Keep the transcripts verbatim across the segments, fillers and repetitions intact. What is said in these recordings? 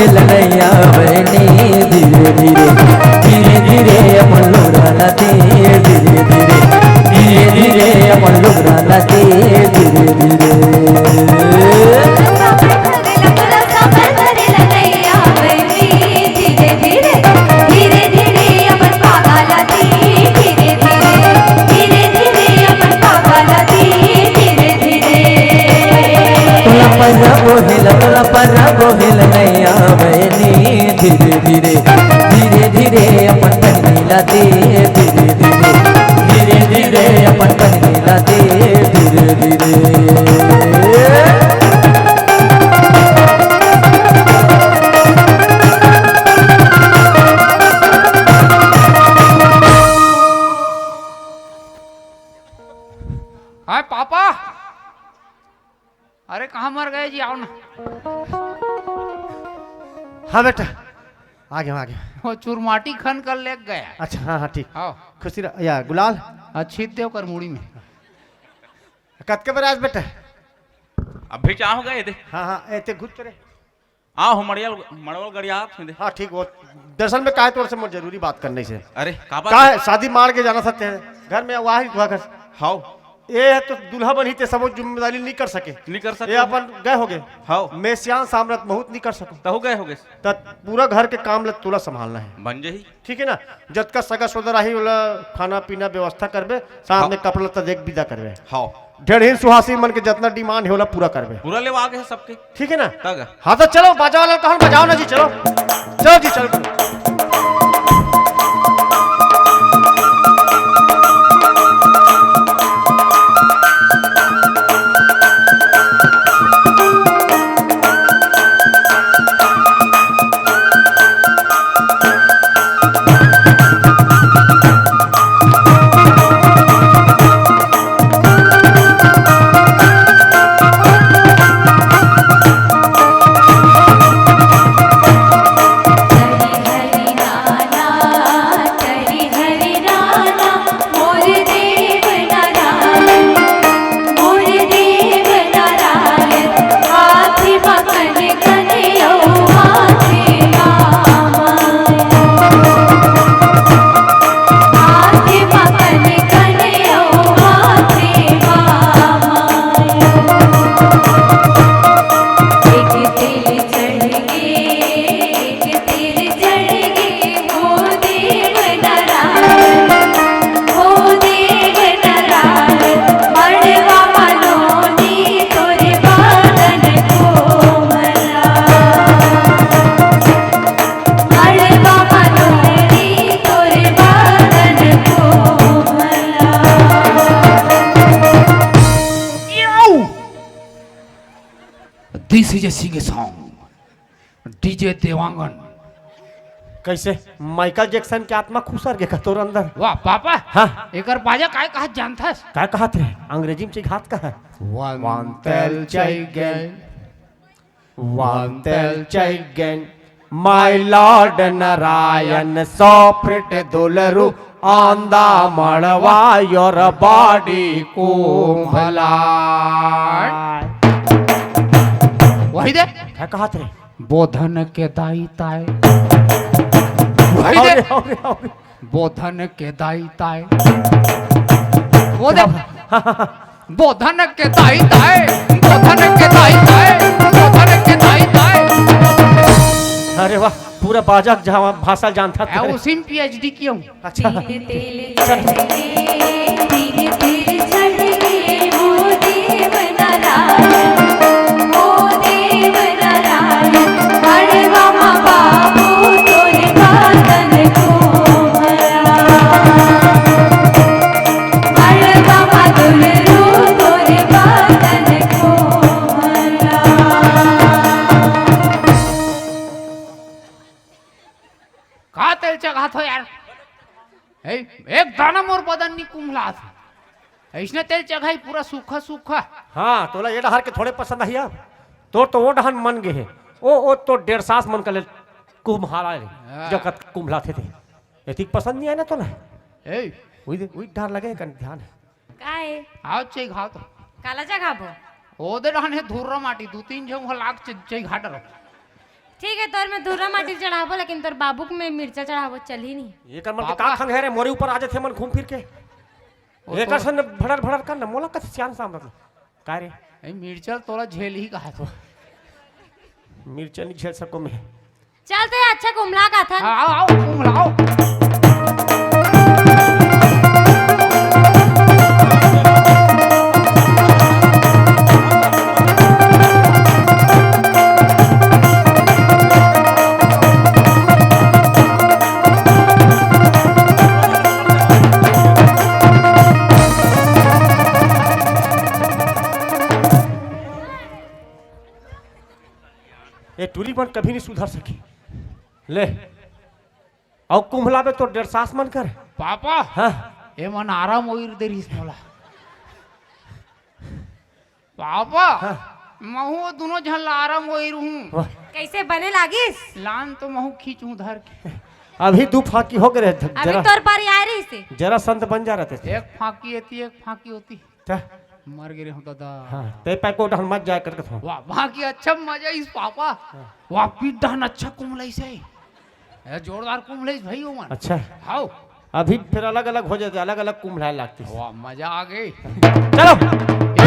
लड़ैया बहनी धीरे धीरे, धीरे धीरे अपन लुगरा ला दे, धीरे धीरे, धीरे धीरे अपन लुगरा ला दे, धीरे धीरे। तोला पर्रा बोहेल, तोला पर्रा बोहेल नैया बहनी धीरे धीरे, धीरे धीरे अपन बहनी ला दे, धीरे धीरे, धीरे धीरे अपन बहनी ला दे, धीरे धीरे। हाय पापा, अरे कहाँ मर गए जी, आओ ना। हाँ बेटा, आ गया, आ गया। वो चुरमाटी खन कर ले गया। अच्छा, हाँ, हाँ, ठीक। आओ। खुशी रह, या गुलाल। अच्छी देव कर मुड़ी में। कतके बजे आस बेटा? अभी चाह गए थे। हाँ, हाँ, ए, ते घुस चले। आओ, हम मड़ियल, मड़वल गड़िया थे दे। हाँ, ठीक, वो दरअसल में का हे तोर से मोर जरूरी बात करने से। अरे, का बात का हे? हे, शादी मार के जाना सकते हैं। घर में वाही हुआ घर। हाओ। ये है तो दूल्हा बनी ते सबो जिम्मेदारी नहीं कर सके। नहीं कर सके। ये अपन गए होगे। हाओ। मैं सियान सामरथ बहुत नहीं कर सकूं। तहु गए होगे। त पूरा घर के काम ल तोला संभालना है। बन जही। ठीक है ना? जतका सगा सोदर आही, ओला खाना पीना व्यवस्था करबे, साथ हाओ। में कपड़ा लत्ता देख विदा करबे। हाओ। ढेरहीन सुहासिन मन के जतना demand हे, ओला पूरा करबे। पूरा लेवा आगे हे सबके। ठीक है ना? तग। हाँ, तो चलो, बाजा वाला कहन बजाओ ना जी, चलो। चलो जी, चलो। This is a sing song, D J Dewangan. कैसे माइकल जैक्सन के आत्मा खुसर गे का तोर अंदर? वाह पापा। हाँ। एकर बाजा काय कहत जानथस? काय कहत रे? अंग्रेजी में चिघात कहा। One tel chaigen, one tel chaigen, my lord Narayan सॉफ्ट दुलरू आंदा मड़वा your body कुंभला। वही दे। काय कहत रे? बोधन के दाई ताय। वही दे। अरे, अरे, अरे। बोधन के दाई ताय। वो दे। बोधन के दाई ताय, बोधन के दाई ताय, बोधन के दाई ताय। अरे वाह, पूरा बाजा के जहाँ भाषा जानता ए, था। उसी में पीएचडी किया हूँ। अच्छा। का तेल चघात हो यार? ए, एक दाना मोर बदन नी कुम्हलात। अइसने तेल चघाई पूरा सूखा सूखा। हाँ, तोला ये डहर के थोड़े पसंद आही अब। तोर तो वो डहन मन गे हे। ओ, ओ तो डेढ़ सास मन का ले कुम्हाला रे। हाँ। जकत कुम्हलात हे ते। एतिक पसंद नहीं आए ना तोला? ए। उही दे, उही डहर लगे कन ध्यान हे। काय? आओ चई घाव तो। काला चघाबो? ओ दे रहन हे धुर्रा माटी, दू तीन झन हो लाग चई घाट रहो। ठीक है, तोर में धूरा माटी चढ़ाबो, लेकिन तोर बाबू के में मिर्चा चढ़ाबो, चलही नहीं। एकर मन के का पापा। खंग हे रे, मोरे ऊपर आ जाथे मन घूम फिर के। वो एकर तो सन भड़र भड़र कर ना, मोला कथे सियान सामरत। का रे? ए, मिर्चा तोला झेल ही कहा तो। मिर्चा नहीं झेल सको मैं। चल तो ये अच्छा कुमला का था। हाँ, आओ, आओ, कुमला, आओ। ए टूरी मन कभी नहीं सुधर सके। ले, अउ कुम्हलाबे तो डेढ़ सास मन कर। पापा, हाँ। ए मन आराम ओइर दे रहिस मोला। पापा, हाँ। महू दुनों झन ला आराम ओइर हूँ। वाह। कैसे बने लागिस? लान तो महू खींचूं धर के। अभी दू फाकी हो गए रहे, अभी जरा, तोर बारी आ रही से। जरा संत बन जा रहे थे। एक फाकी एती, एक फाकी ओती। त? मर गे रहे हो दादा। हाँ, ते पैको डहन मत जाए करके था। वाह, वहाँ की अच्छा मजा इस पापा। हाँ। वाह, पीठ डहन अच्छा कुमलाइस हे। ए, जोरदार कुमलाइस भाई वो मन। अच्छा। हाओ। अभी फिर अलग-अलग हो जाते, अलग-अलग कुम्हलाए लागते। वाह, मजा आ गई। चलो। ए!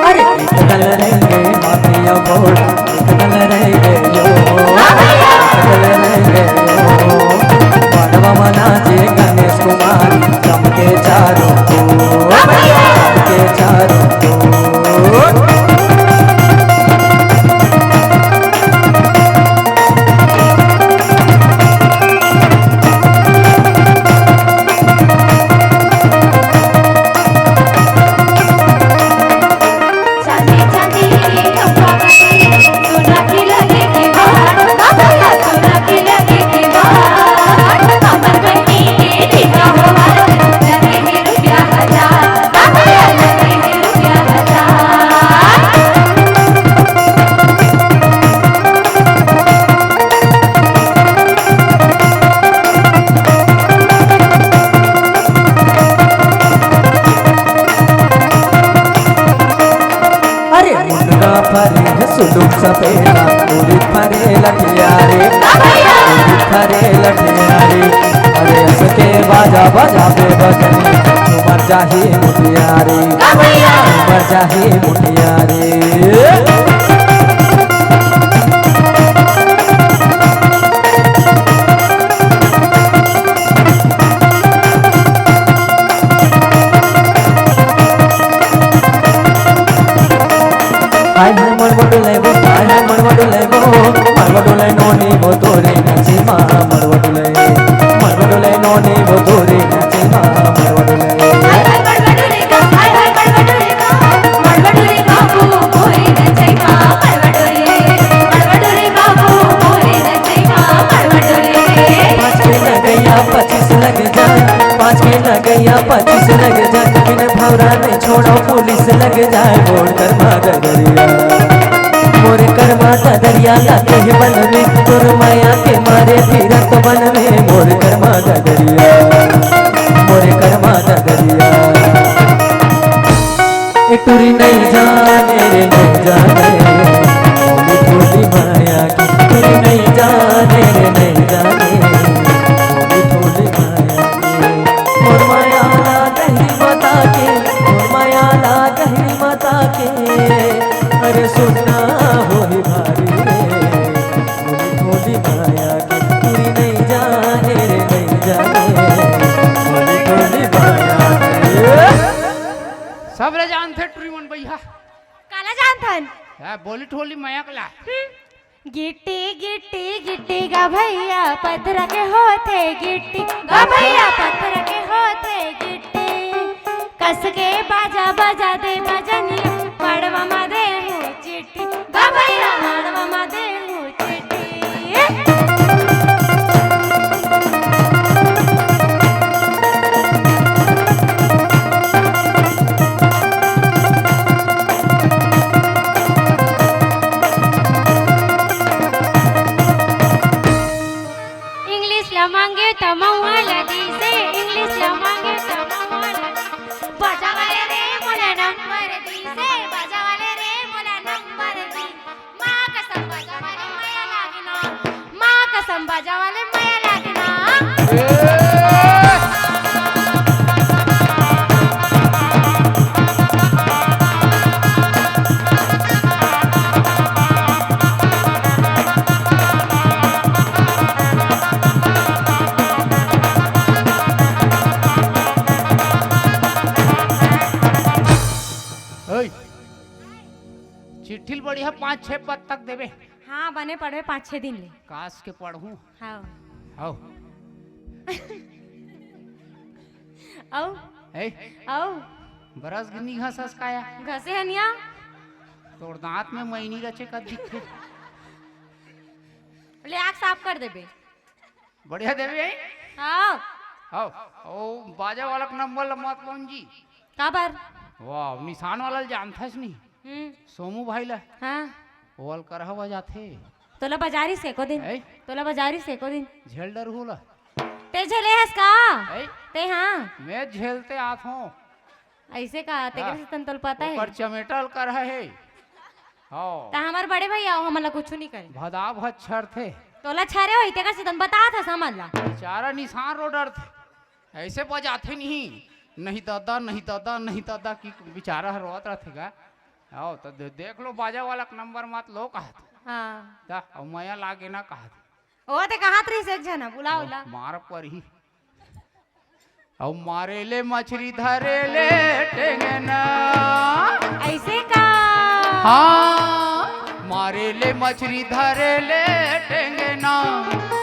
अरे, एक गल रहेंगे हाथी और घोड़ा, एक गल रहेंगे यो, एक गल रहेंगे यो। बांधवा मना जे गणेश कुमार, चमके चारों ओर, चमके चारों ओर। अरे मुनगा फरे हे सुलुक सफेदा, उरी फरे लठियारे, उरी फरे लठियारे। अरे असके बाजा बजाबे बजनी, उमर जाही मुटियारे, उमर जाही मुटियारे। हाय हाय मड़वा डोले वो, हाय हाय मड़वा डोले वो, मड़वा डोले नोनी वो तोरे नसीमा, मड़वा डोले, मड़वा डोले नोनी वो तोरे नसीमा, मड़वा डोले। पाँच के लगैया पच्चीस लग जाए, पाँच के लगैया पच्चीस लग जाए, बिन भौरा नहीं छोड़ो पुलिस लग जाए, मोर करमा ददरिया, मोर करमा ददरिया लागे हे बन में, तोर माया के मारे फिरत बन में, मोर करमा ददरिया, मोर करमा ददरिया। ए टुरी नहीं जाने रे नहीं जाने, भोली भोली माया की। टुरी नहीं जाने रे नहीं जाने, भोली भोली माया की। मोर माया ला कहीं बता के, मोर माया ला कहीं बता के, अरे सुनना होही भारी रे। भोली भोली माया की, टुरी नहीं जाने रे नहीं जाने, भोली भोली माया की। सब ले जानथे टुरी मन भैया। काला जानथन? हाँ, बोली ठोली मयक ला। हम्म। गिट्टी, गिट्टी, गिट्टी गा भैया, पत्थर के होथे गिट्टी। गा भैया, पत्थर के होथे गिट्टी। कस के बाजा बजा दे बजनिया, मड़वा मा दे हूँ चिट्ठी। गा भैया, मड़वा मा दे हूँ चिट्ठी। दिसे इंग्लिश ला मांगे त मोला। बाजा वाले रे मोला नंबर दिसे, बाजा वाले रे मोला नंबर दी। माँ कसम बाजा वाले मया लागे ना, माँ कसम बाजा वाले मया लागे ना। ए! ओए, चिट्ठी ल बढ़िया पाँच छह पद तक देबे। हाँ, बने पढ़बे पाँच छह दिन ले। काश के पढ़ूं। हाँ। हव। अउ? ए? अउ? बरस गिन्नी घसस काया? घसे हनिया? तोर दांत में मैनी रचे का दिखथे। ले आँख साफ कर देबे। बढ़िया देबे, हैं? हाँ। हव। ओ बाजा वाला के नंबर ल मत लोन जी। काबर? वाह, निशान वाला ल जानथस नहीं। हम्म। सोमू भाई ला। हाँ। ओल करहा बजाथे। तोला बजारी से एको दिन। ऐ? तोला बजारी से एको दिन। झेल डर होला। ते झेले हस का? ऐ? ते हाँ। मैं झेलते आत हूँ। ऐसे का? तेकर हाँ। से तन तोल पता है। ओकर चमेटा ल करहा है। हाँ। ता हमार बड़े भैया हो, हमन ला कुछ नहीं करे। भदा भद छरथे। तोला छरे होई, तेकर से तन बतात हस हमन ला। बेचारा निशान रो डरथे। ऐसे बजाथे नहीं, नहीं दादा, नहीं दादा, नहीं दादा कि बेचारा ह रोवत रथे गा। आओ तो दे, देख लो बाजा वाला के नंबर मत लो कहत। हाँ। ता, अउ मया लागे ना कहत। ओ ते कहत रहिस एक झन, बुला, बुला। मार परही। अउ मारे ले मछरी धरे ले टेंगना। ऐसे का? हाँ, मारे ले मछरी धरे ले टेंगना,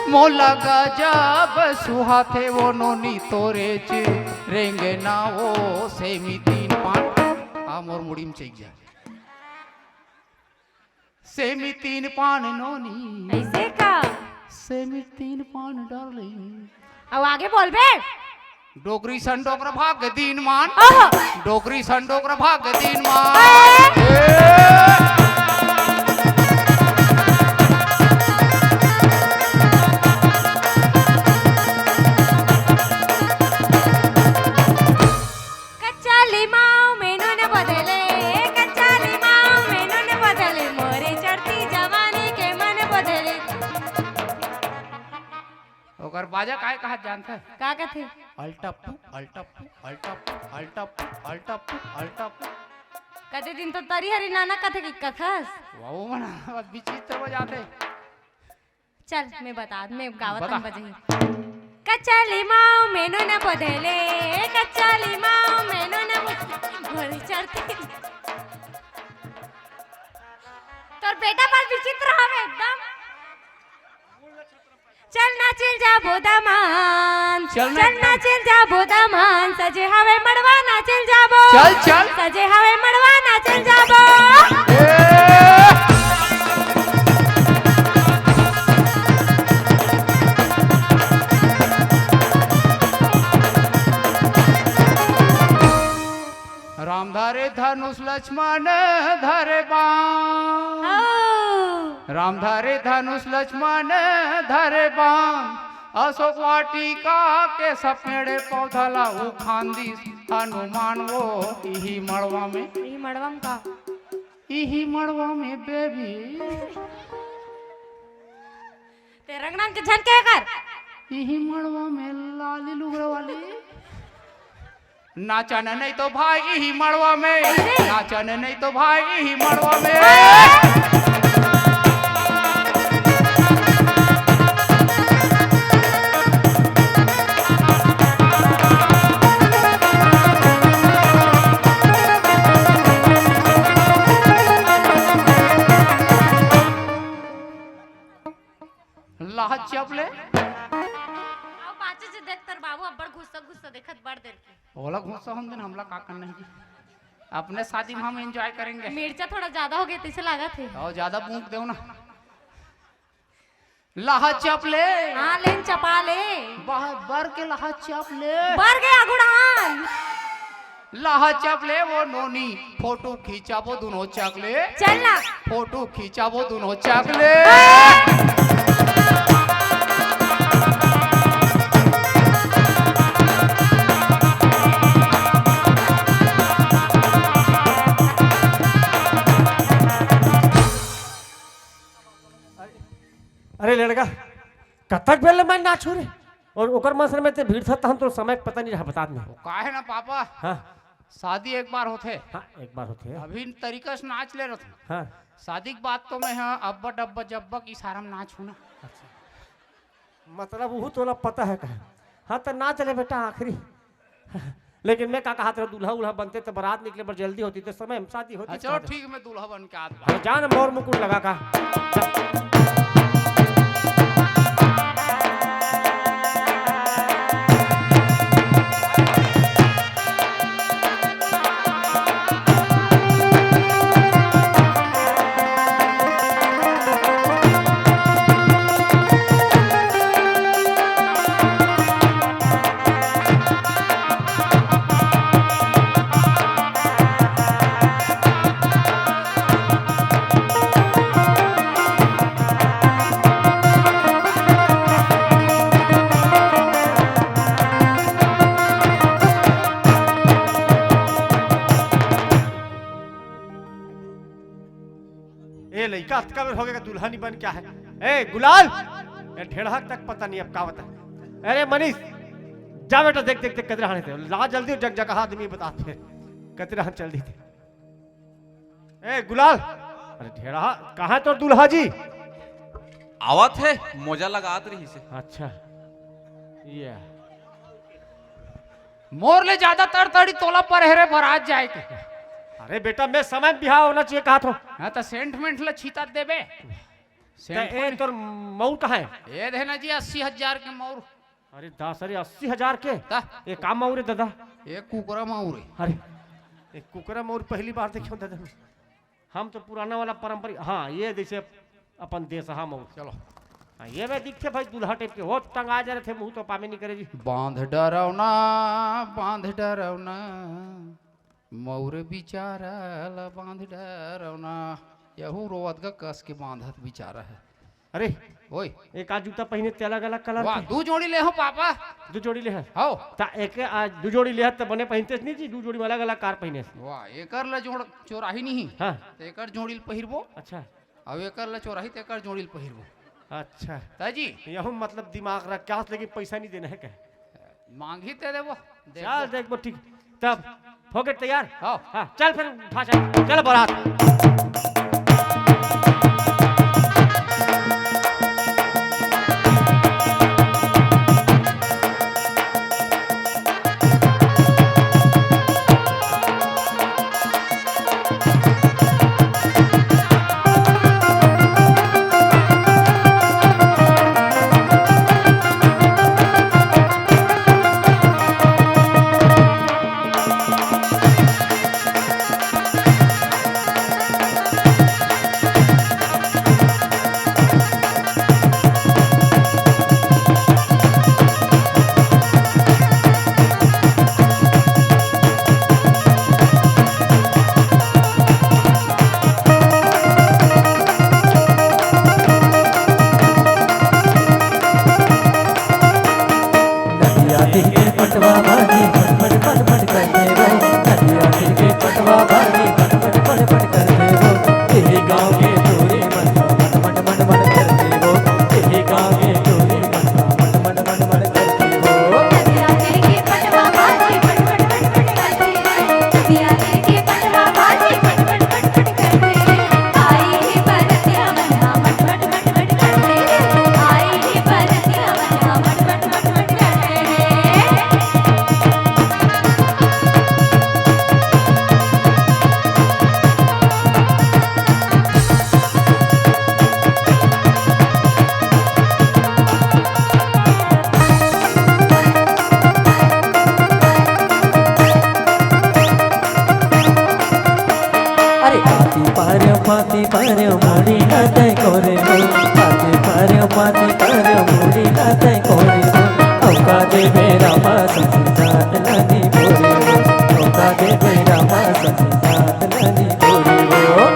मोला गजब सुहाथे वो नोनी तोरे चे रेंगना वो सेमी तीन पान। आ मोर मुड़ी में चइक जा। सेमी तीन पान नोनी। ऐसे का? सेमी तीन पान डार्लिंग। अब आगे बोलबे। डोकरी सन डोकरा भाग दिन मान। ओहो। डोकरी सन डोकरा भाग दिन मान। ए! ए! कच्चा लिमाऊ में नून बदले, कच्चा लिमाऊ में नून बदले, मोरे चढ़ती जवानी के मन बदले। ओकर बाजा काय कहत जानथस? का कथे? अल्टा पू, अल्टा पू, अल्टा पू, अल्टा पू, अल्टा पू, अल्टा पू। कते दिन तो तरी हरी नाना कथे कि कथस? वो मना विचित्र हो जाथे। चल, मैं बता, मैं गावत बता। हन बजही। कच्चा लिमाऊ में नून बदले, कच्चा लिमाऊ में नून बदले, घोड़ी चढ़ती। तोर बेटा बड़ विचित्र हवे एकदम। चल नाचिल जाबो दमान, चल ना। चल नाचिल जाबो दमान, सजे हवे मड़वा नाचिल जाबो। चल, चल। सजे हवे मड़वा नाचिल जाबो। ए! राम धरे धनुष लक्ष्मण धरे बाण। हौ। राम धरे धनुष लक्ष्मण धरे बाण। अशोक वाटिका के सब पेड़ पौधा ला उखान दिस हनुमान वो इही मड़वा में। इही मड़वा में का? इही मड़वा में बेबी। ते रंग रंग के झन के कर। इही मड़वा में लाली लुगड़ा वाली। नाचन नहीं तो भाई इही मड़वा में। अरे। नाचन नहीं तो भाई इही मड़वा में। अरे। लाहत चप ले। अब पाछे से देख, तोर बाबू अब्बड़ गुस्सा गुस्सा देखत बड़ देर के। ओला गुस्सा होन दिन, हमला का करना है जी? अपने शादी में हम एंजॉय करेंगे। मिर्चा थोड़ा ज्यादा हो गया, तैसे लागत है। और ज्यादा भूंक देव ना। लाहत चप ले। हाँ, लेन चपा ले। बाहर बर के लाहत चप ले। बर गया गुड़हान। लाहत चप ले वो नोनी, फोटो खींचाबो दुनो चकले। चल ना। फोटो खींचाबो दुनो चकले। ए! कतक बेर ले मैं नाचहूं रे? अउ ओकर मन से मैं ते भीड़ था, तहन तो समय के पता नहीं रहा, बतात नहीं। वो का हे ना पापा, हाँ। शादी एक बार होथे। हाँ, एक बार होथे। अभी तरीका से नाच ले रहे थे। हाँ। शादी के बाद तो मैं, हाँ, अब्बा डब्बा जब्बा के इशारा में नाचहूं ना। अच्छा। मतलब, उहू तोला पता हे का? हाँ, त नाच ले बेटा, आखिरी। लेकिन मैं का कहत रहा, दूल्हा उल्हा बनते त बरात निकले बर जल्दी होती, त समय में शादी होती। हाँ, चलो ठीक, मैं दूल्हा बन के आत बा। हाँ, जा ना, मौर मुकुट लगा का। ए लइका, अतका बेर होगे का, दूल्हा नहीं बन के आए? ए गुलाल, ए ढेड़हा तक पता नहीं अब का बता। अरे मनीष, जा बेटा, देख देख देख, कचरा हाने थे ला, जल्दी जग जगह आदमी बतात हे, कचरा हान चल दी थे। ए गुलाल, अरे ढेड़हा, कहाँ हे तोर दूल्हा जी? आवत हे, मोजा लगात रहिस हे। अच्छा, ये मोर ले ज्यादा तड़तड़ी तोला परे हे रे बरात जाए के। अरे बेटा, मैं समय में बिहाव होना चाहिए कहा थो। हाँ, तो सेंट मेंट ला छीता देबे। त सेंट ए, मेंट। तोर मऊर कहाँ हे? ए देना जी, अस्सी हजार के मऊर। अरे दास, अरे अस्सी हजार के? त? ये का मऊर हे दादा? ये कुकरा मऊर हे। अरे, ये कुकरा मऊर पहली बार देखे दादा। हम तो पुराना वाला पारंपरिक, हाँ, ये जैसे अपन देसहा मऊर। चलो। हाँ, ये में दिखथे भाई, दूल्हा टाइप के, वो टंगा जा रहे थे, मुंह तो पामे नहीं करे जी। बांध डरवना, बांध डरवना, मऊर बिचारा ला बांध डरवना। यहू रोवत गा कस के बांधत बिचारा हे। अरे, ओए। एक आज जूता पहिने ते अलग-अलग कलर वाह, के। दू जोड़ी ले हो पापा। दू जोड़ी ले हे? हव। त एक आज दू जोड़ी ले हे त बने पहिनते नहीं जी, दू जोड़ी में अलग-अलग कार पहिने। वाह, एकर ला जोड़ चोराही नहीं। हाँ। त एकर जोड़ी ल पहिरबो। अच्छा। अउ एकर ला चोराही त एकर जोड़ी ल पहिरबो। अच्छा। त जी। यहू मतलब दिमाग रख के आस, लेकिन पैसा नहीं देना हे क्या? मांगही ते देबो। चल, देखबो, ठीक। तब, हो गए तैयार? हाँ। हाँ, चल फिर, उठा चल। चल, बारात। नदिया तीर के पटवा बाजी फट फट फट फट करथे वो। नदिया तीर के पटवा बाजी फट फट फट फट करथे वो। एही गाँव के टूरी मन मन मन मन मन करथे वो। एही गाँव के टूरी मन मन मन मन मन करथे वो। नदिया तीर के पटवा बाजी फट फट फट फट करथे वो। नदिया तीर के पटवा बाजी फट फट फट फट करथे। आई हे बरतिया मन हा मट मट मट मट करथे। आई हे बरतिया मन हा मट मट मट मट करथे। अरे आती पार, पाती पार, मोड़ी ना तय करे हो। आती पार, पाती पार, मोड़ी ना तय करे हो। औका दे बेरा मा संसार नदी बोरे हो। औका दे बेरा मा संसार नदी बोरे हो।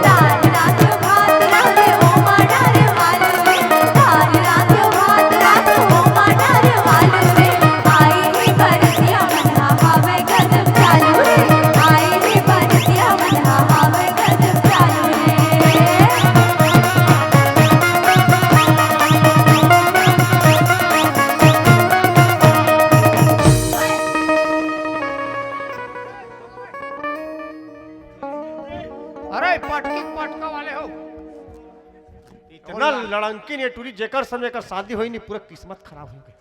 ये टूरी जेकर संग एकर शादी होई नहीं, पूरा किस्मत खराब हो गई।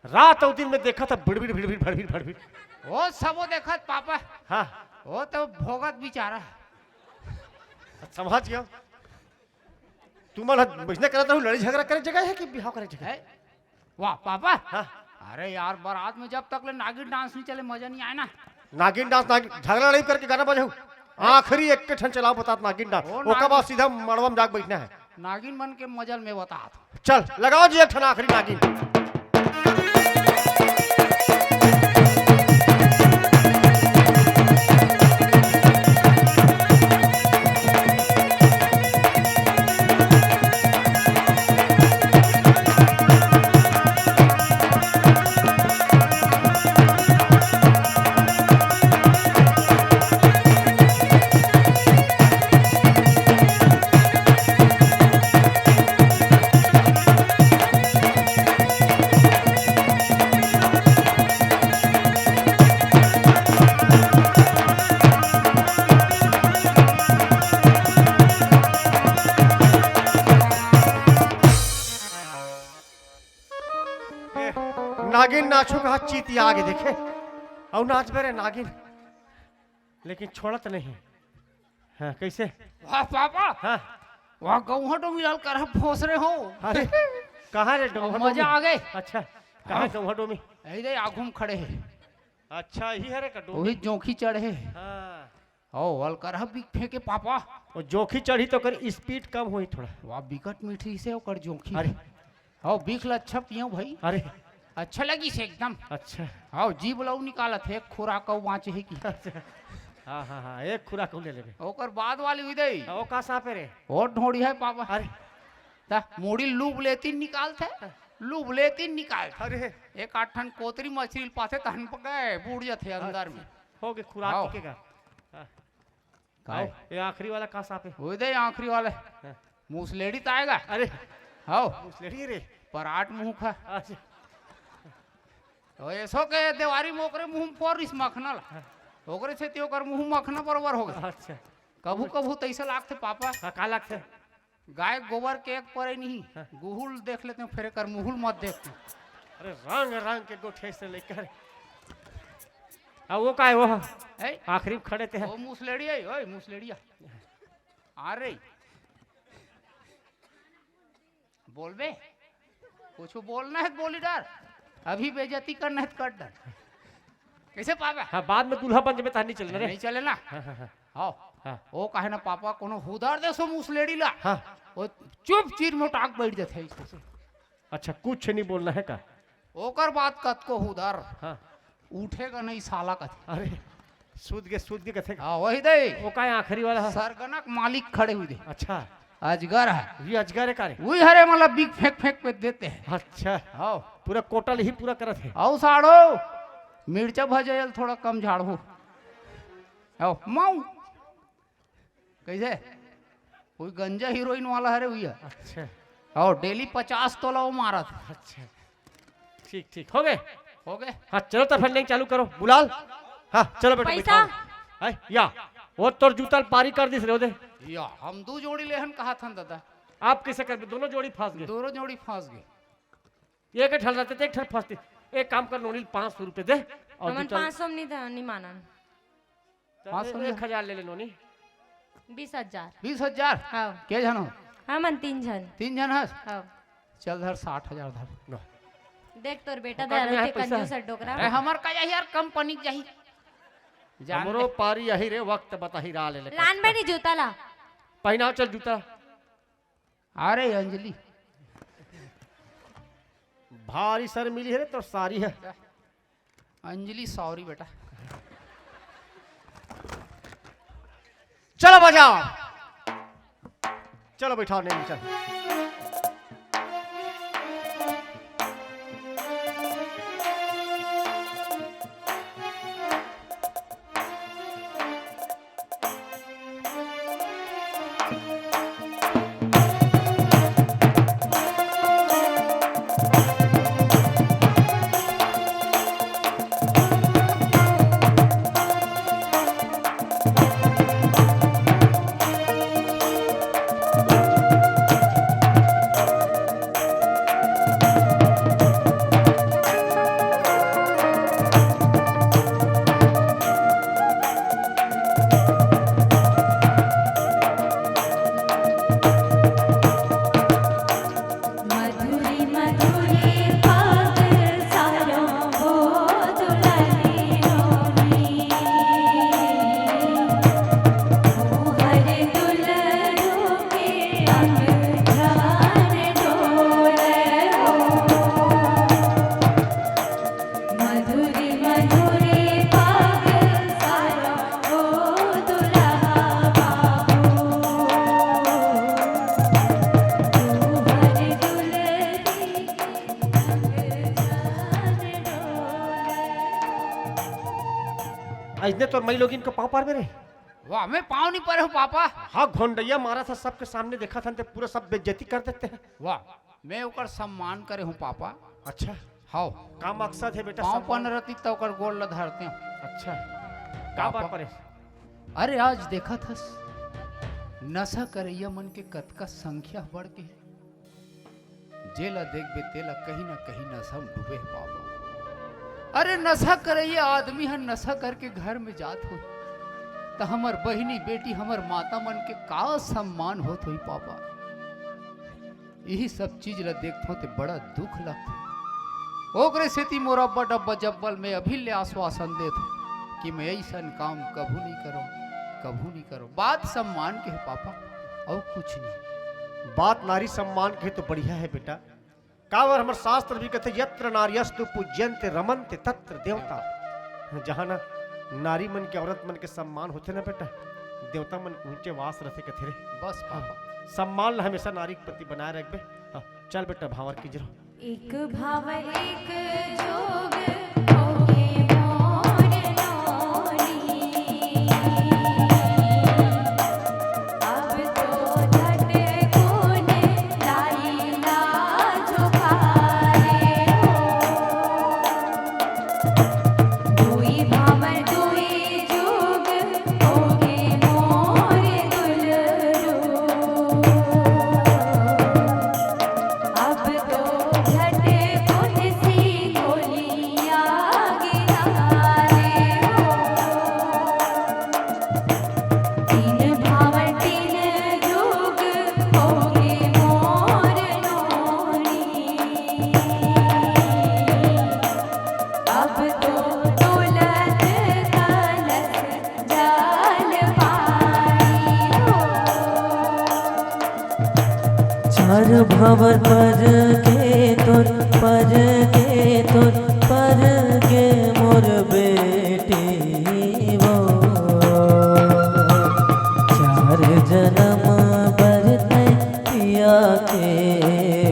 रात अउ दिन में देखा था, भिड़भिड़, भिड़भिड़, भड़भिड़, भड़भिड़। वो सबो देखत पापा। हाँ। वो तो भोगत बेचारा। समझ गया। तुमन ह वैसने करत रहू, लड़ाई झगड़ा करे जगह है कि बिहाव करे जगह है? है? वाह पापा। हाँ। अरे यार, बारात में जब तक ले नागिन डांस नहीं चले, मजा नहीं आए ना। नागिन डांस, नागिन, झगड़ा लड़ाई करके गाना बजाऊ। आखिरी एक के ठन चलाओ, बतात नागिन डांस। ओ ओकर नागिन। बाद सीधा मड़वा में जाके बैठना है। नागिन मन के मजल में बतात। चल, लगाओ जी एक ठन आखिरी नागिन। ए, नागिन नाचू का चीती आगे देखे। अउ नाच बे रे नागिन। लेकिन छोड़त नहीं। हाँ, कैसे? वाह पापा। हाँ। वाह, गौहा डोमी लाल कर फोस रहे हो। अरे, कहाँ रे डोंगा मजा डोमी? आ गए। अच्छा, कहाँ हाँ। डोंगा डोमी? यही दे आगू में खड़े हैं। अच्छा, यही है रे का डोमी? वही जोंखी चढ़े हैं। हाँ। ओ, अलकरहा बिक फेंके पापा। वो जोंखी चढ़ी तो कर स्पीड कम होई थोड़ा। वाह, बिकट मीठी से ओकर जोंखी। अरे। ओ, बिक ल अच्छा पियो भाई। अरे। अच्छा लगी से एकदम। अच्छा। हाँ, जीभ लऊ निकालत है, एक खुराक अऊ बाँचे है कि। अच्छा। हाँ, हाँ, हाँ, एक खुराक अऊ ले लेबे। ओकर बाद वाली हुई दई। हाँ, वो का साँप है रे? वो ढोड़ी है पापा। अरे। ता मुड़ी लूब लेती निकालत है, लूब लेती निकालत है। अरे। एक आठ ठन कोतरी मछली पाथे तहन पकाए, बूड़ जाथे अंदर में। अच्छा। हो गए खुराक हाँ। के का? हाँ। काय? आओ, ये आखिरी वाला का साँप है? वो दे आखिरी वाला। हाँ। मुसलेड़ी तो आएगा। अरे। हाँ। मुसलेड़ी रे। पराट मुँह खा। अच्छा। तो ऐसो के देवारी में ओकरे मुँह में फोर इस मखना ला। हाँ। ओकरे से ते ओकर मुँह मखना बरोबर होगा। अच्छा। कभू कभू तैसे लागथे पापा। हाँ, का लागथे? गाय गोबर के एक परे नहीं। हाँ। गुहुल देख लेते हैं, फिर एकर मुहुल मत देखते। अरे रंग रंग के गोठे से लेकर। अब वो का है वो? ए? आखिरी में खड़े थे। वो मुसलेड़ी है, ओए मुसलेड़िया। आ रही। बोलबे? कुछ बोलना है तो बोली डर। अभी बेइज्जती करना है तो कर डर। कैसे पावे? हाँ, बाद में दूल्हा बन जबे तहाँ नहीं चलना रे। नहीं चले ना। हाँ, हाँ, हाँ। हाँ। हाँ। वो कहे ना पापा कोनो हुदर दे सो मुसलेड़ी ला। हाँ। वो चुप चीर मोटाक बैठ जाते हैं इसको। अच्छा, कुछ नहीं बोलना है का? ओकर बात कतको हुदर। हाँ। उठेगा नहीं साला कथे। अरे, सूत के, सूत के कथे का? हाँ, वही दे। वो का है आखिरी वाला है? सरगनक मालिक खड़े हुई दे। अच्छा। अजगर है। ये अजगर है का रे? वही हरे मतलब बिक फेंक फेंक पे देते हैं। अच्छा। हाँ। पूरा कोटा ही पूरा करत है। आओ साड़ो, मिर्चा भजयल थोड़ा कम झाड़ हो। आओ, माऊ। कैसे? कोई गंजा हीरोइन वाला हरे भैया। अच्छा। और डेली पचास तोला वो मारत। अच्छा। ठीक, ठीक। हो गए? हो गए। हाँ, चलो तो फंडिंग चालू करो। बुलाल। हाँ, चलो बेटा, पैसा? बैठाओ। है, या। वो तोर जूता ल पारी कर दिस रे, वो दे। या, हम दू जोड़ी लेहन कहा थन दादा। आप कैसे कर, दोनों जोड़ी फंस गए। दोनों जोड़ी फंस गए। एक ठन रहते, एक ठन फंसते। एक काम कर, नोनी ल पाँच सौ रुपये दे। और हमन जूता ल- पाँच सौ में नहीं था, नहीं मानन। चल, पाँच सौ एक हजार ले ले नोनी। बीस हजार। बीस हजार? हाँ। के झन हो? हमन तीन झन। तीन झन हस? हाँ। चल धर साठ हजार धर। लो। देख तोर बेटा ओकर दे में है रहते पैसा। कंजूस है डोकरा। अरे हमर का जाही यार, कंपनी के जाही। जान हमरो ले। पारी यही रे, वक्त बताही रा ले ले। लान बे नहीं जूता ला। पहनाओ चल जूता। अरे अंजलि। भारी सर मिली है रे तोर सारी है। अंजलि, सॉरी बेटा। चलो बजाओ, चलो बैठाओ, नहीं चल। मधुरी मधुरी पाग सारा ओ दुल्हा बाबू, तू हर दुल्हरी के संग जान डोले। अइसने तोर मई लोगिन के पाँव परबे रे। वाह, मैं पाँव नहीं परे हूँ पापा। हाँ, घोंडइया मारा था सबके सामने, देखा था ते पूरा सब बेइज्जती कर देते हैं। वाह, मैं ओकर सम्मान करे हूँ पापा। अच्छा। हाँ। का मकसद है बेटा पाँव सम्मान? पन रतिस त ओकर गोड़ ल धरते हूँ। अच्छा। का बात पापा। परे? अरे आज देखत हस, नशा करइया मन के कतका संख्या बढ़ के हे। जेला देखबे तेला कहीं ना कहीं नशा में डूबे हे पापा। अरे नशा करइया आदमी ह नशा करके घर में जात होही, त हमर बहिनी बेटी, हमर माता मन के का सम्मान होत होही पापा। यही सब चीज ला देखथों ते बड़ा दुख लगथे। ओकरे सेती मोर अब्बा डब्बा जब्बा ल मैं अभी ले आश्वासन देत हूँ कि मैं अइसन काम कभू नहीं करूँ, कभू नहीं करूँ। बात सम्मान के हे पापा, अउ कुछ नहीं। बात नारी सम्मान के हे तो बढ़िया हे बेटा। काबर हमर शास्त्र भी कथे, "यत्र नार्यस्तु पूज्यन्ते रमन्ते तत्र देवता।" जहाँ ना नारी मन के, औरत मन के सम्मान होथे ना बेटा, देवता मन ऊंचे वास रथे कथे रे। बस पापा। सम्मान ला हमेशा नारी के प्रति बनाए रखबे। हाँ, चल बेटा, भांवर कीजरो। एक भांवर एक जोग होगे मोर नोनी। अब तो झटकुन लाइला झोंकारे हो। दुई भांवर दुई जुग होगे मोर दुलरू। अब तो झटकुन सिंगोलिया गिरारे हो। तीन भांवर तीन जुग होगे मोर नोनी। अब तो डोलत कलस जल पानी हो। चार भांवर पर गे तोर, पर गे तोर, पर गे मोर बेटी वो। चार जनम बर तैं पिया के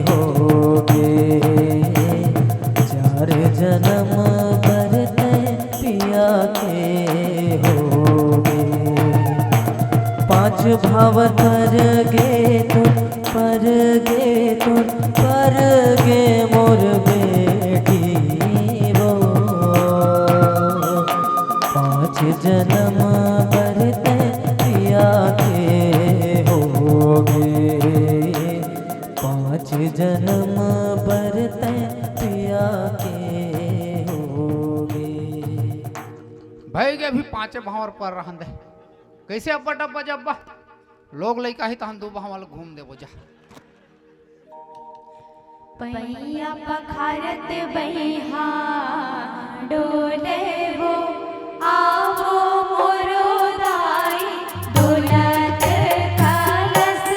होगे। चार जनम बर तैं पिया के होगे। पांच भांवर पर गे तोर, पर गे तोर, पर गे मोर बेटी वो। पांच जनम बर तैं पिया के होगे। पांच जनम बर तैं पिया के होगे। भई गे, अभी पांचे भांवर पर रहन दे। कइसे अब्बा डब्बा जब्बा? लोग लइका ही तहन दू भांवर घूम देबो जा। पैया पखारत बइहा डोले हो, आवो मोरो दाई, डोलत कलस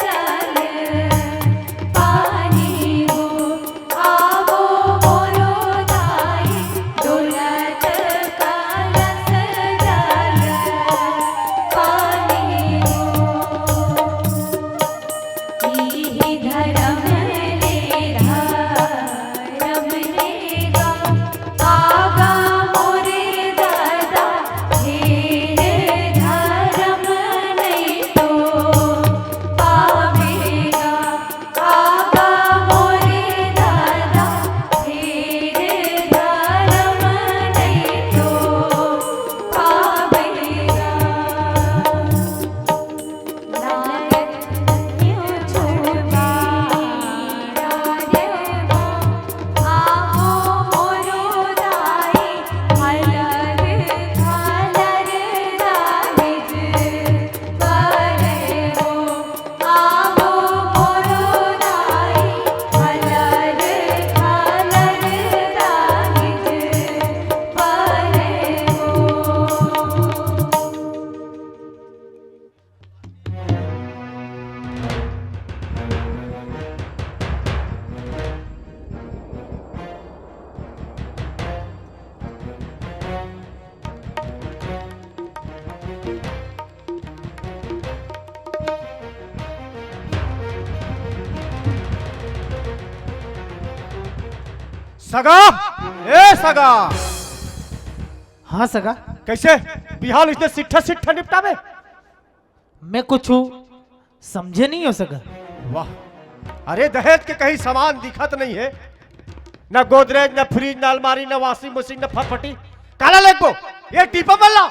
जल पानी हो, आवो मोरो दाई, डोलत कलस जल पानी हो। इही धरम ले धरम लेगा, सगा, ए सगा। हाँ सगा। कैसे बिहाव ल इसने सिट्ठा सिट्ठा निपटाबे? मैं कुछ समझे नहीं हो सगा। वाह, अरे दहेज के कहीं सामान दिखत नहीं है, ना गोदरेज, ना फ्रिज, ना अलमारी, ना वॉशिंग मशीन, ना फटफटी। काला लेगबो, ये टीपा बल्ला,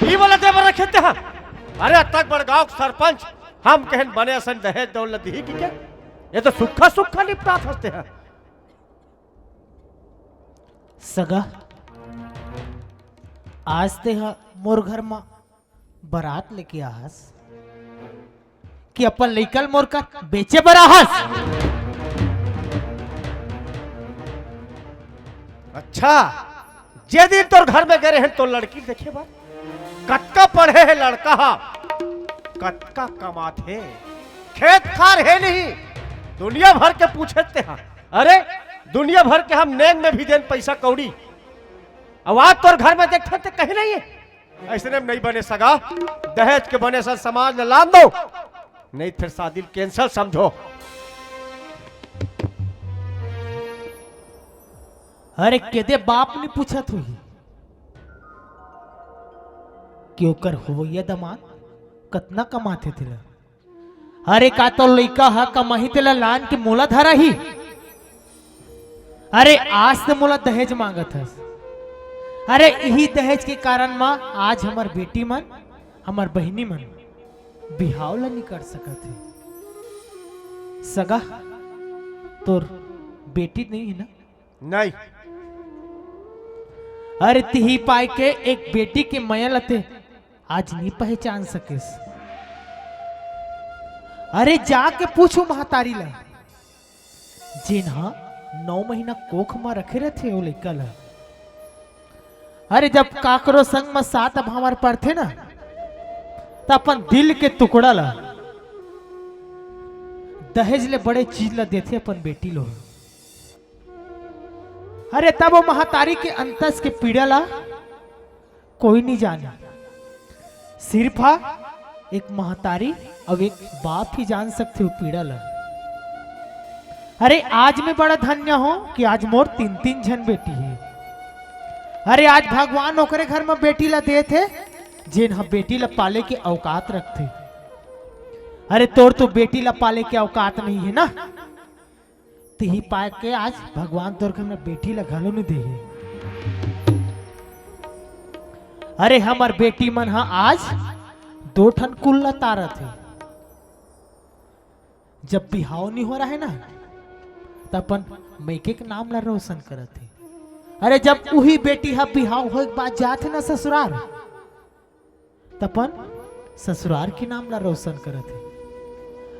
ई वाला दे बर रखे ते हैं। अरे अतक बड़ गांव के सरपंच, हम कहन बने असन दहेज दौलत ही की के? ये तो सुक्खा सुक्खा निपटात हस ते हैं। सगा, आज ते हा मोर घर मा बरात लेके आहस कि अपन लइका ल मोर कर बेचे बर आहस? अच्छा, जे दिन तोर घर में गए रहन तोर लड़की ल देखे बर, कतका पढ़े हे लड़का हा, कतका कमात हे, खेत खार हे नहीं, दुनिया भर के पूछे ते हा। अरे, दुनिया भर के हम नेंग में भी देन पैसा कौड़ी, अब आज तोर घर में देखते ते कहीं नहीं है। ऐसने में नहीं बने सगा, दहेज के बने सर समाज ल लान दो, नहीं फिर शादी ल cancel समझो। अरे केदे बाप नहीं पूछत हुई कि ओकर होवइया दमाद कतना कमाथे तेला। अरे का तोर लइका ह कमाही तेला लान के मोला धराही? अरे आज ते मोला दहेज मांगत हस। अरे इही दहेज के कारण म आज हमर बेटी मन, हमर बहिनी मन बिहाव ल नी कर सकत हे। सगा, तोर बेटी नहीं है ना? नहीं। अरे तिही पाए के एक बेटी के मया ल ते आज नी पहचान सकेस। अरे जाके पूछू महतारी ला, जेन हा नौ महीना कोख म रखे रहथे ओ लइका ला। अरे जब काकरो संग म सात भांवर परथे ना, त अपन दिल के टुकड़ा ला दहेज ले बड़े चीज ला देथे अपन बेटी लो। अरे तब वो महतारी के अंतस के पीड़ा ला कोई नहीं जाने, सिर्फ हा एक महतारी अउ एक बाप ही जान सकथे वो पीड़ा ला। अरे आज मैं बड़ा धन्य हूँ कि आज मोर तीन तीन झन बेटी हे। अरे आज भगवान ओकरे घर में बेटी ला देथे, जेन ह बेटी ला पाले के औकात रखथे। अरे तोर तो बेटी ला पाले के औकात नहीं है ना, तिही पाए के आज भगवान तोर घर में बेटी ला घलो नहीं दे हे। अरे हमर बेटी मन ह आज दो ठन कुल ला तारत हे। जब बिहाव नहीं हो रहा है ना, त अपन मइके के नाम ला रोशन करत हे। अरे जब उही बेटी ह बिहाव होए के बाद जात हे ना ससुरार, त अपन ससुरार के नाम ला रोशन करत हे।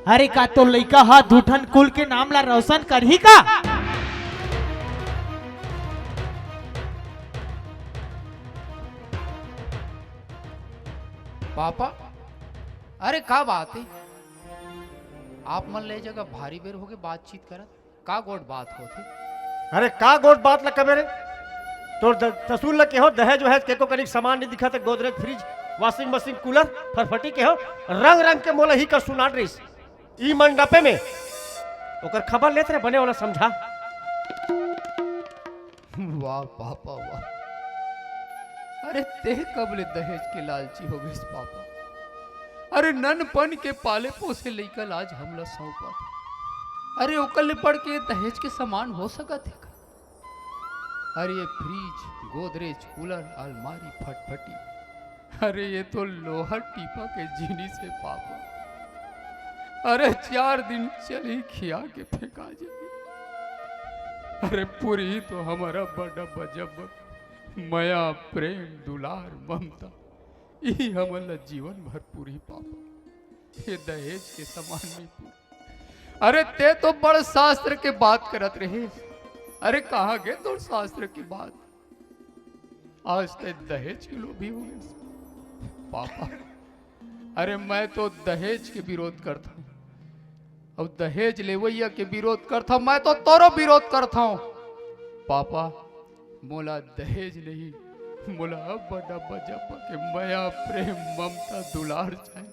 अरे का तो लइका ह दू ठन कुल के नाम ला रोशन करही का? पापा, अरे का बात है, आप मन ले जगह भारी बेर होगे बातचीत करत। का गोठ बात होथे? अरे का गोठ बात ल कबे रे? तोर द-, ससुर ल केहो दहेज वहेज के को कनिक सामान नहीं दिखत हे, Godrej, fridge, washing machine, cooler, फरफटी केहो, रंग रंग के मोला ही कर सुनात रहिस। ई मंडपे में ओकर खबर लेत रहे, बने वाला समझा। वाह पापा वाह, अरे ते कब ले दहेज के लालची हो गइस पापा? अरे ननपन के पाले पोसे लइका ल आज हमला सौंपत। अरे ओकर ले बढ़ के दहेज के समान हो सकत हे का? अरे ये फ्रिज, गोदरेज, कूलर, अलमारी, फटफटी, अरे ये तो लोहा टीपा के जिनिस हे पापा। अरे चार दिन चली खिया के फेंका जाही। अरे पूरी तो हमारा बड़ा बजब मया, प्रेम, दुलार, ममता, इही हमन ला जीवन भर पूरी पापा। ये दहेज के समान नहीं पूरी। अरे ते तो बड़ शास्त्र के बात करत रहे, अरे कहाँ गे तोर शास्त्र की बात? आज ते दहेज के लोभी हो गए पापा। अरे मैं तो दहेज के विरोध करता हूँ, अब दहेज लेवैया के विरोध करता हूँ, मैं तो तोरो विरोध करता हूँ पापा। मोला दहेज नहीं, मोला अब्बा डब्बा जब्बा के मया, प्रेम, ममता, दुलार चाही।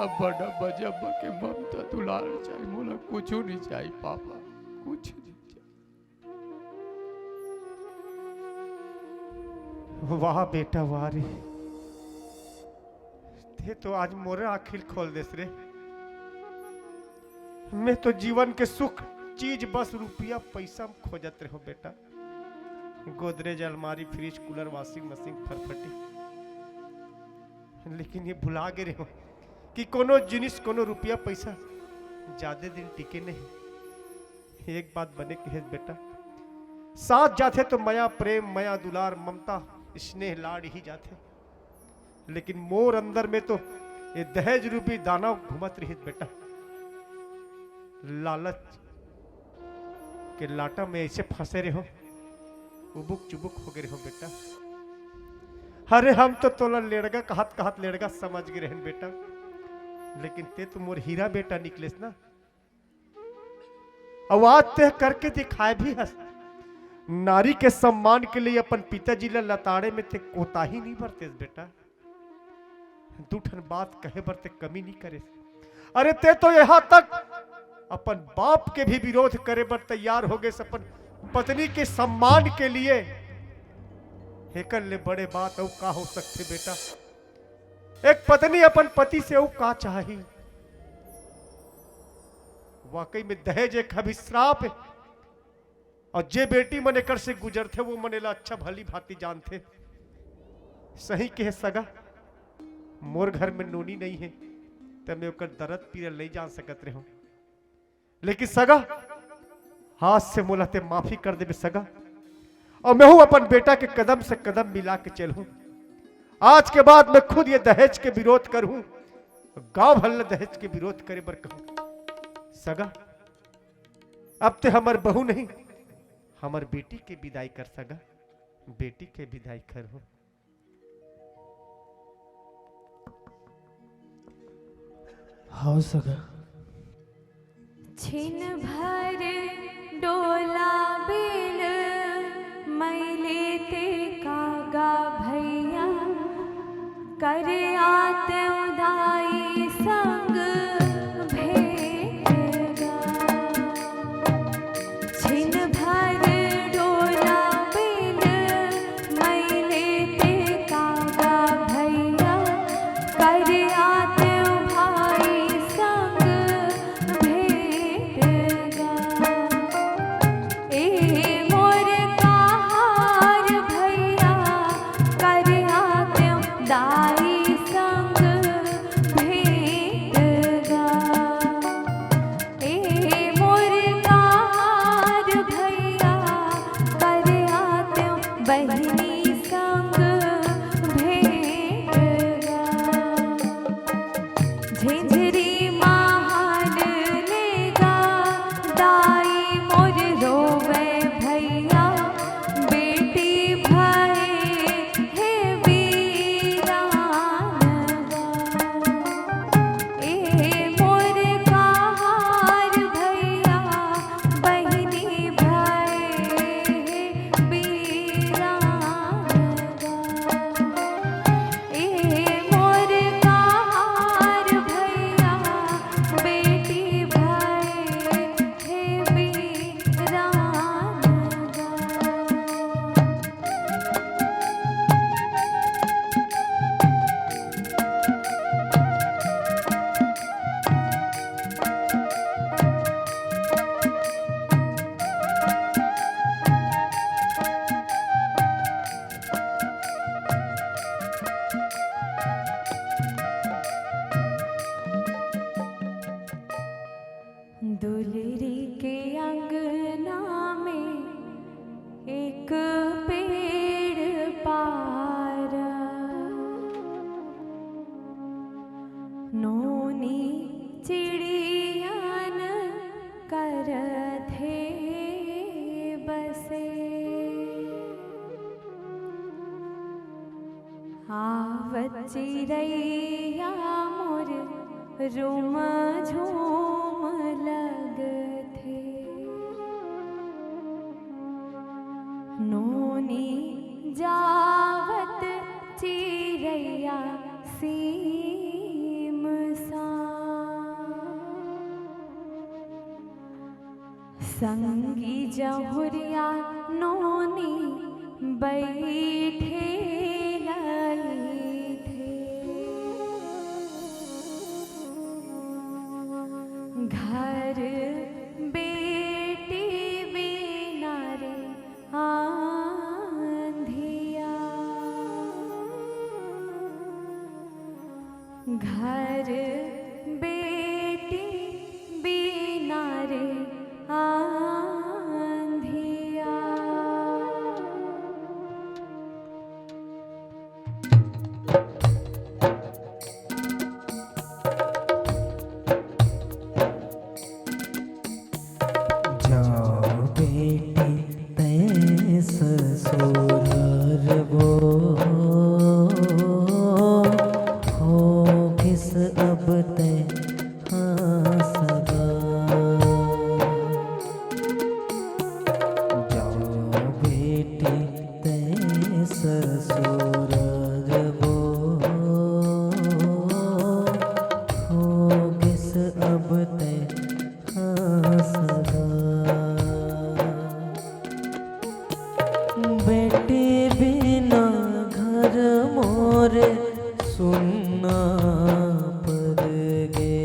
अब्बा डब्बा जब्बा के ममता, दुलार चाही। मोला कुछू नहीं चाही पापा, कुछ नहीं चाही। वाह बेटा, वाह रे, ते तो आज मोर आँखी ल खोल देस रे। मैं तो जीवन के सुख चीज बस रुपया पैसा म खोजत रेहों बेटा, गोदरेज, अलमारी, फ्रिज, कूलर, वाशिंग मशीन, फरफटी, लेकिन ये भुला गे रेहों कि कोनो जिनिस, कोनो रुपया पैसा जादे दिन टिके नहीं। एक बात बने कहेस बेटा, साथ जाथे तो मया, प्रेम, मया, दुलार, ममता, स्नेह, लाड़ ही जाथे। लेकिन मोर अंदर में तो ये दहेज रूपी दानव घूमत रहिस बेटा। लालच के लाटा में ऐसे फंसे रेहों, उबुक चुबुक हो गे रेहों बेटा। अरे, हम तो तोला लेड़गा कहत कहत लेड़गा समझ गे रहेन बेटा, लेकिन ते तो मोर हीरा बेटा निकलेस ना। अउ आज ते करके दिखाए भी हस। नारी के सम्मान के लिए अपन पिताजी ला लताड़े में ते कोताही नहीं बरतेस बेटा। दू ठन बात कहे बर ते कमी नहीं करेस। अरे, ते तो यहाँ तक अपन बाप के भी विरोध करे बर तैयार हो गेस अपन पत्नी के सम्मान के लिए। एकर ले बड़े बात अउ का हो सकथे बेटा? एक पत्नी अपन पति से अउ का चाही? वाकई में दहेज एक अभिश्राप हे। अउ जे बेटी मन एकर से गुजरथे, वो मन एला अच्छा भली भांति जानथे। सही कहे सगा, मोर घर में नोनी नहीं हे, त मैं ओकर दरद पीरा नहीं जान सकत रेहों। लेकिन सगा, आज से मोला ते माफी कर देबे सगा, अउ मैं हूं अपन बेटा के कदम से कदम मिला के चलहूं। आज के बाद मैं खुद ये दहेज के विरोध करहूं, गांव भर ल दहेज के विरोध करे बर कहूं। सगा, अब ते हमर बहू नहीं, हमर बेटी के विदाई कर सगा, बेटी के विदाई कर हो। हाव सगा। छिन भर डोला बिन मइले ते कागा भैया, कर आतेंव दाई संग भेंट गा। छिन भर डोला बिन मइले ते कागा भैया, कर आतेंव भाई संग भेंट गा। ए मोर कहार भैया, कर आतेंव दाई संग भेंट गा। ए मोर कहार भैया, कर आतेंव बहिनी संग भेंट गा। झिझरी महाल लेगा, दाई मोर रोवे भैया, बेटी भए हे वीरान गा। ए मोर कहार भैया, बहिनी भए हे वीरान गा। ए मोर कहार भैया, बेटी भए हे वीरान गा। दुलरी के अंगना में एक पेड़ पारा, नोनी चिड़ियन करथे बसे। आवत चिरैया मोर रुम झुम लगथे। नोनी जावत चिरैया सीम सा। संगी जहुरिया नोनी बैठे ससुरार वो हो किस अब तै हाँ सगा। जा बेटी तै ससुरार वो हो किस अब तै हाँ सगा। बेटी बिना घर मोर सुन्ना पड़ गे।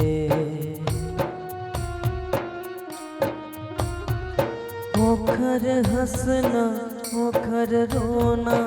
ओखर हंसना, ओखर रोना,